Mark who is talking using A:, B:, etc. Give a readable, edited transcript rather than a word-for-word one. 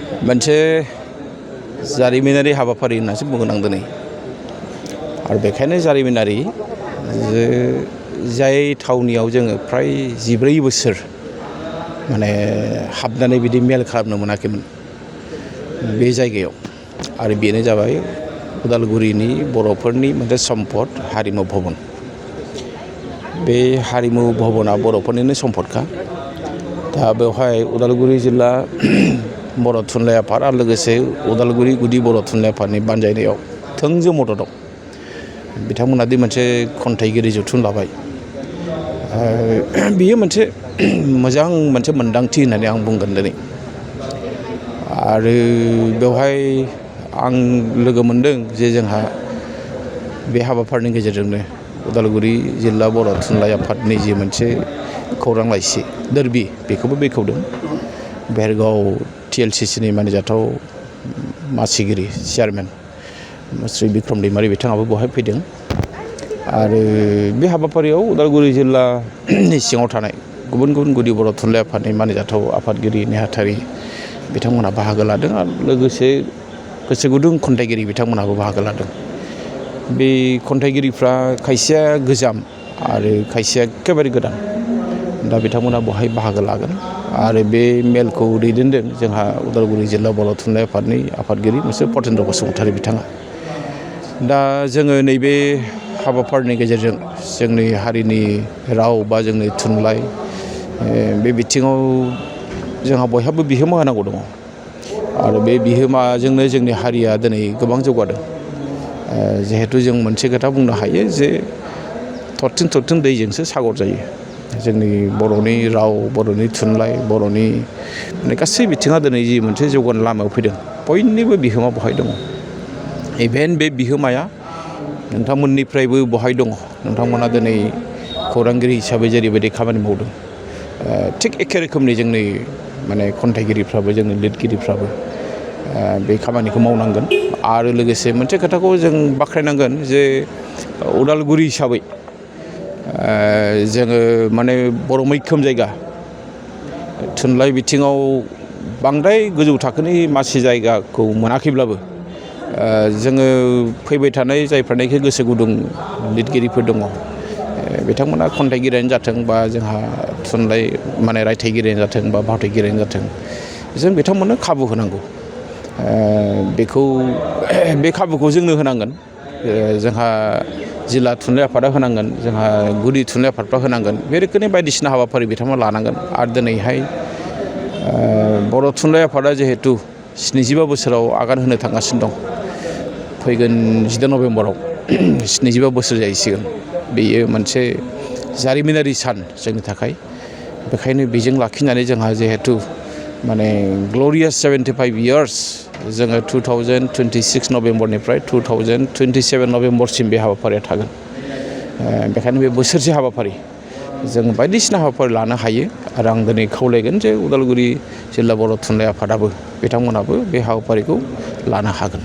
A: मोनसे जारिमिनारि हाबाफारि होननासो बुंगोन आं दिनै आरो बेखायनो जारिमिनारि जे जाय थावनियाव जोङो फ्राय 14 बोसोर माने हाबनानै बिदि मेल खालामनो मोनाखैमोन बे जायगायाव आरो बेनो जाबाय उदालगुरिनि बर'फोरनि मोनसे सम्पद हारिमु भवन। बे हारिमु भवना बर'फोरनिनो सम्पदखा। दा बेवहाय उदालगुरि जिल्ला बर' थुनलाइ आफाद आरो लोगोसे उदालगुरि गुदि बर' थुनलाइ आफादनि बानजायनायाव थोंजों मदद दं। बिथांमोना दि मोनसे खन्थाइगिरि जथुम लाबाय बियो मोनसे मोजां मोनसे मोन्दांथि होननानै आं बुंगोन दिनै। आरो बेवहाय आं लोगो मोनदों जे जोंहा बे हाबाफारिनि गेजेरजोंनो उदालगुरि जिल्ला बर' थुनलाइ आफादनि जि मोनसे खौरां लाइसि दोरबि बेखौबो बेखेवदों। बेरगाव TLCCनि मानिजाथाव मासिगिरि चेयारमेन श्री बिक्रम दैमारि बिथाङाबो बेवहाय फैदों। आरो बे हाबाफारियाव उदालगुरि जिल्लानि सिङाव थानाय गुबुन गुबुन गुदि बर' थुनलाइ आफादनि मानिजाथाव आफादगिरि नेहाथारि बिथांमोनहा बाहागो लादों आरो लोगोसे गोसो गुदुं खन्थाइगिरि बिथांमोनहाबो बाहागो लादों। बे खन्थाइगिरिफ्रा खायसेया गोजाम आरो खायसेया एखेबारे गोदान। दा बिथांमोना बेवहाय बाहागो लागोन आरो बे मेलखौ दैदेनदों जोंहा उदालगुरि जिल्ला बर' थुनलाइ आफादनि आफादगिरि मिस्टार पतेन्द्र बसुमतारी बिथाङा। दा जोङो नैबे हाबाफारिनि गेजेरजों जोंनि हारिनि राव बा जोंनि थुनलाइ बे बिथिङाव जोंहा बयहाबो बिहोमा होनांगौ दङ आरो बे बिहोमाजोंनो जोंनि हारिया दिनै गोबां जौगादों। जिहेथु जों मोनसे खोथा बुंनो हायो जे थरथिं दैजोंसो सागर जायो। जोंनि बर'नि राव बर'नि थुनलाइ बर'नि माने गासै बिथिङा दिनै जि मोनसे जौगानाय लामायाव फैदों बयनिबो बिहोमा बहाय दङ। इभेन बे बिहोमाया नोंथांमोननिफ्रायबो बहाय दङ। नोंथांमोना दिनै खौरांगिरि हिसाबै जेरैबायदि खामानि मावदों थिग एखे रोखोमनि जोंनि माने खन्थाइगिरिफ्राबो जोंनि लिरगिरिफ्राबो बे खामानिखौ मावनांगोन। आरो लोगोसे मोनसे खोथाखौ जों बाख्नायनांगोन जे उदालगुरि हिसाबै जोङो माने बर' मैखोम जायगा थुनलाइ बिथिङाव बांद्राय गोजौ थाखोनि मासि जायगाखौ मोनाखैब्लाबो जोङो फैबाय थानाय जायफ्रानाखि गोसो गुदुं लिरगिरिफोर दङ बिथांमोना खन्थाइगिरियानो जाथों बा जोंहा थुनलाइ माने रायथाइगिरियानो जाथों बा फावथाइगिरियानो जाथों जों बिथांमोननो खाबु होनांगौ। बे खाबुखौ जोंनो होनांगोन। जोंहा जिल्ला थुनलाइ आफादा होनांगोन, जोंहा गुदि थुनलाइ आफादफ्रा होनांगोन। बे रोखोमनि बायदिसिना हाबाफारि बिथांमोना लानांगोन। आरो दिनैहाय बर' थुनलाइ आफादा जिहेथु 75 बोसोराव आगान होनो थांगासिनो दं। फैगोन 10 नभेम्बराव 75 बोसोर जाहैसिगोन। बेयो मोनसे जारिमिनारि सान जोंनि थाखाय। बेखायनो बेजों लाखिनानै जोंहा जिहेथु माने ग्ल'रियास 75 इयार्स जोङो 2026 नभेम्बरनिफ्राय 2027 नभेम्बरसिम बे हाबाफारिया थागोन। बेखायनो बे बोसोरसे हाबाफारि जों बायदिसिना हाबाफारि लानो हायो आरो आं दिनै खावलायगोन जे उदालगुरि जिल्ला बर' थुनलाइ आफादाबो बिथांमोनाबो बे हाबाफारिखौ लानो हागोन।